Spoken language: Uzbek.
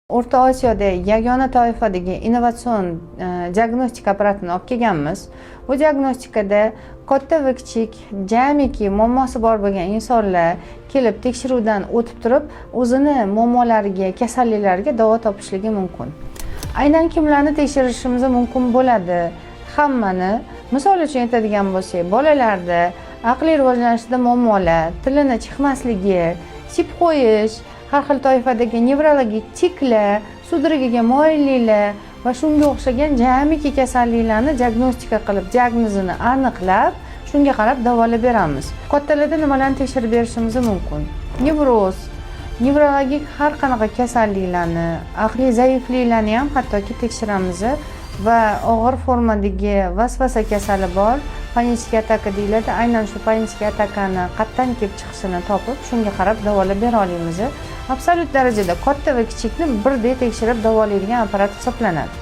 O'rta Osiyoda yagona toifadagi innovatsion diagnostika apparatini olib kelganmiz. Bu diagnostikada katta va kichik, jamiki muammosi bor bo'lgan insonlar kelib, tekshiruvdan o'tib turib, o'zini muammolariga, kasalliklariga davo topishligi mumkin. Aynan kimlarni tekshirishimiz mumkin bo'ladi? Hammani. Misol uchun aytadigan bo'lsak, bolalarda aqliy rivojlanishida muammolar, tilini chiqmasligi, sip qo'yish, har xil toifadagi nevrologik tiklar, судорога ga moyilliklar va shunga o'xshagan jamiki kasalliklarni diagnostika qilib, diagnozini aniqlab, shunga qarab davolab beramiz. Kattalarda nimalarni tekshirib berishimiz mumkin? Nevroz, nevrologik har qanaqa kasalliklarni, aqliy zaifliklarni ham hattoki tekshiramiz va og'ir formadagi vasvasa kasali bor, панический атака deyiladi. Aynan shu панический atakani qayerdan kelib chiqishini topib, shunga qarab davolab bera olamiz. Absolyut darajada katta va kichikni birdek tekshirib davolaydigan apparat hisoblanadi.